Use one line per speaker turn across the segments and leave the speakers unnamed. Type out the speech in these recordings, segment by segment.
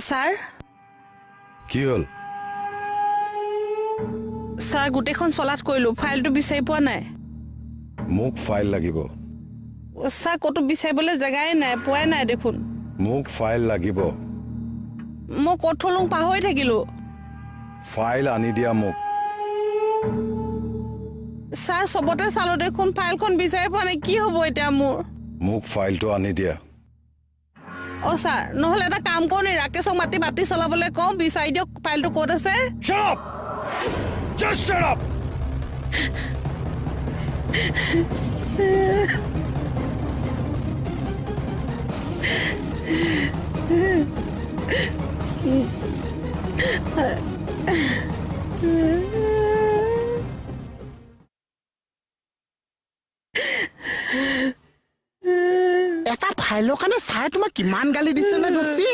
Sir,
কি হ'ল?
Sir, গোটেইখন চলাথ কৰিলো, ফাইলটো বিচাৰি পোৱা নাই।
মোক ফাইল লাগিব।
ছাৰ, ক'তো বিচাৰিবলৈ জেগাই নাই, পোৱাই নাই দেখোন।
মোক ফাইল লাগিব।
মই ক'ত থলো পাহৰি থাকিলো।
ফাইল আনি দিয়া মোক।
ছাৰ, চবতে চালো দেখোন, ফাইলখন বিচাৰি পোৱা নাই। কি হ'ব এতিয়া মোৰ?
মোক ফাইলটো আনি দিয়া।
অ ছাৰ, নহ'লে এটা কাম কৰোঁ নি, ৰাকেশক মাতি বাতি চলাবলৈ কওঁ, বিচাৰি দিয়ক ফাইলটো ক'ত আছে।
Shut up! Just shut up!
এটা ফাইলৰ কাৰণে ছাৰে তোমাক কিমান গালি দিছে নে দোস্তি?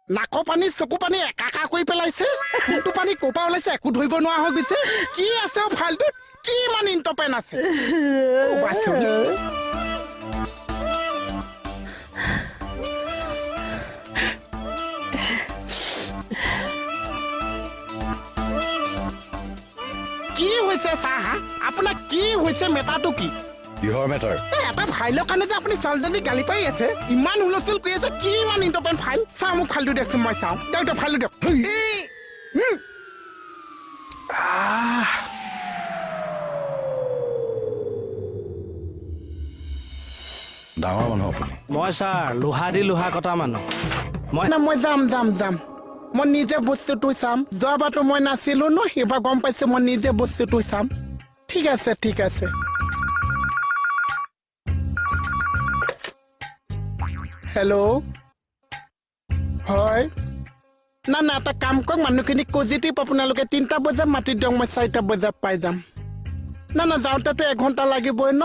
নাকৰ পানী চকু পানী একাকাৰ কৰি পেলাইছে। কোনটো পানী ক'ৰ পৰা ওলাইছে একো ধৰিব নোৱাৰা হৈ গৈছে। কি আছে অ ফাইলটোত? কি ইমান ইণ্টপেন আছে? ক'বাচোন। কি হৈছে ছাৰ? হা, আপোনাৰ কি হৈছে? মেটাৰটো কি?
কিহৰ মেটাৰ?
এই এটা ফাইলৰ কাৰণে যে আপুনি ছোৱালীজনীক গালি পাৰি আছে, ইমান হুলস্থুল কৰি আছে, কি ইমান ইণ্টপেন ফাইল? ছাৰ, মোক ফাইলটো দিয়কচোন, মই চাওঁ। দিয়ক দিয়ক, ফাইলটো দিয়ক। আহ।
ডাঙৰ মানুহ আপুনি।
মই ছাৰ লোহা দি লোহা কটা মানুহ। মই
না, মই যাম যাম যাম, মই নিজে বস্তুটো চাম। যোৱাবাৰতো মই নাছিলো ন, সেইবাৰ গম পাইছো, মই নিজে বস্তুটো চাম। ঠিক আছে, ঠিক আছে। হেল্ল', হয়। না না, এটা কাম কৰক, মানুহখিনিক পজিটিভ আপোনালোকে 3টা বজাত মাতি দিয়ক, মই 4টা বজাত পাই যাম। না না, যাওঁতেতো 1 ঘণ্টা লাগিবই ন।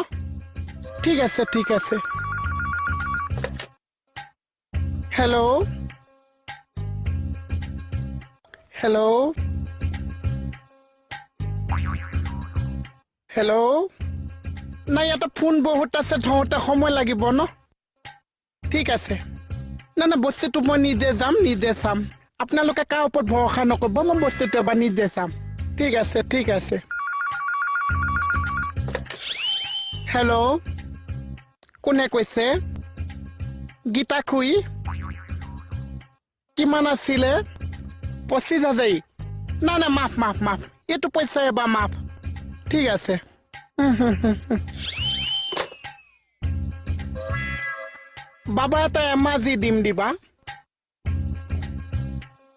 ঠিক আছে, ঠিক আছে। Hello', hello', hello'. নাই, ইয়াতে ফোন বহুত আছে, থওঁতে সময় লাগিব ন। ঠিক আছে। না না, বস্তুটো মই নিজে যাম, নিজে চাম। আপোনালোকে কাৰ ওপৰত ভৰসা নকৰিব, মই বস্তুটো এবাৰ নিজে চাম। ঠিক আছে, ঠিক আছে। হেল্ল', কোনে কৈছে? গীতা খুৰী। কিমান আছিলে? 25 হাজাৰী? না না, মাফ মাফ মাফ, এইটো পইচা এবাৰ মাফ। ঠিক আছে। হুম, হুম, হুম, হুম। বাবা, এটা এমাজি দিম দিবা।